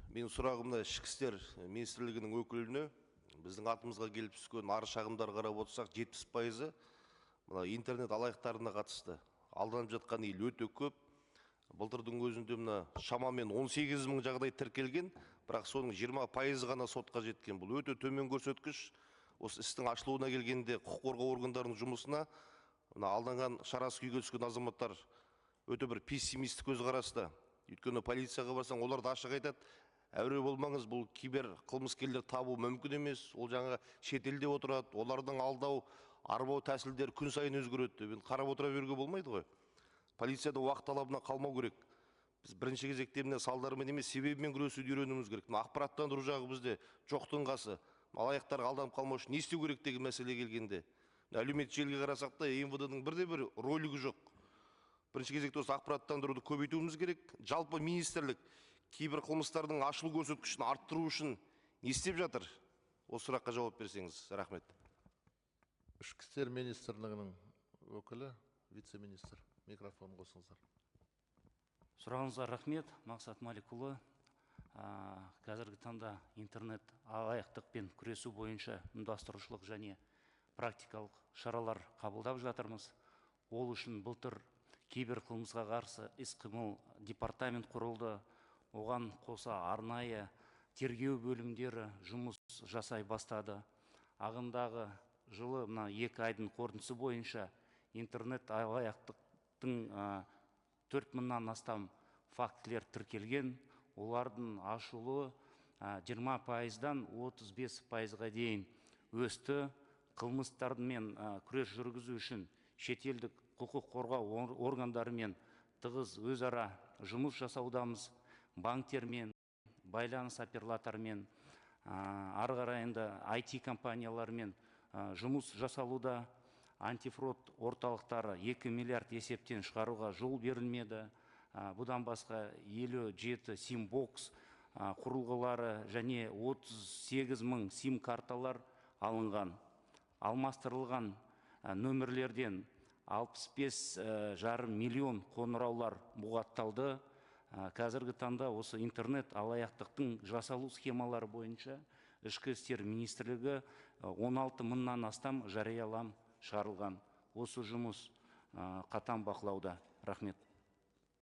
Менің сұрағым мына Ішкі істер министрлігінің өкіліне. Біздің атымызға келіп түскен арыз шағымдар қарап отырсақ, 70%-ы мына интернет алаяқтарына қатысты. Алданып жатқан ел өте көп. Былтырдың өзінде мына шамамен 18 мың жағдай тіркелген, бірақ соның 20%-ы ғана сотқа жеткен. Бұл өте төмен көрсеткіш. Осы істің ашылуына келгенде құқық қорғау органдарының жұмысына мына алданған, шарасыз күйге түскен азаматтар өте бір пессимистік көзқараста. Өйткені полицияға барсаң, олар да ашық айтады: әуре болмаңыз, бұл кибер қылмыскерлер табу мүмкін емес, ол жаңа шетелде отырады, олардың алдау, арбау тәсілдері күн сайын өзгереді деп. Енді қарап отыра беруге болмайды ғой. Полицияда уақыт талабына қалмау керек. Біз бірінші кезекте міне салдарымен емес, себебімен күресуді үйренуіміз керек. Мына ақпараттандыру жағы бізде жоқтың қасы. Алаяқтарға алданып қалмау үшін не істеу керек деген мәселе келгенде, әлеуметтік желіге қарасақ та, МВД-ның бірде бір ролигі жоқ. Бірінші кезекте осы ақпараттандыруды көбейтуіміз керек. Жалпы министрлік киберқылмыстардың ашылу көрсеткішін арттыру үшін не істеп жатыр? Осы сұраққа жауап берсеңіз, рахмет. Ішкі істер министрлігінің өкілі, вице-министр, микрофон қосыңыздар. Сұрағыңызға рахмет, Мақсат Маликұлы. Қазіргі таңда интернет алаяқтықпен күресу бойынша ұйымдастырушылық және практикалық шаралар қабылдап жатырмыз. Ол үшін былтыр киберқылмысқа қарсы іс-қимыл департамент құрылды. Оған қоса арнайы тергеу бөлімдері жұмыс жасай бастады. Ағымдағы жылы мына 2 айдың қорытындысы бойынша интернет алаяқтықтың 4 мыңнан астам фактілер тіркелген. Олардың ашылуы 20%-дан 35%-ға дейін өсті. Қылмыстармен күрес жүргізу үшін шетелдік құқық қорғау органдарымен тығыз өзара жұмыс жасаудамыз. Банктермен, байланыс операторымен, ары қарай енді IT компаниялармен жұмыс жасалуда. Антифрод орталықтары 2 миллиард есептен шығаруға жол берілмеді. Бұдан басқа 57 сим-бокс құрылғылары және 38 мың сим карталар алынған. Алмастырылған нөмірлерден 65,5 миллион қоңыраулар бұғатталды. Қазіргі таңда осы интернет алаяқтықтың жасалу схемалары бойынша Ішкі істер министрлігі 16 мыңнан астам жариялам шығарылған. Осы жұмыс қатаң бақылауда. Рахмет.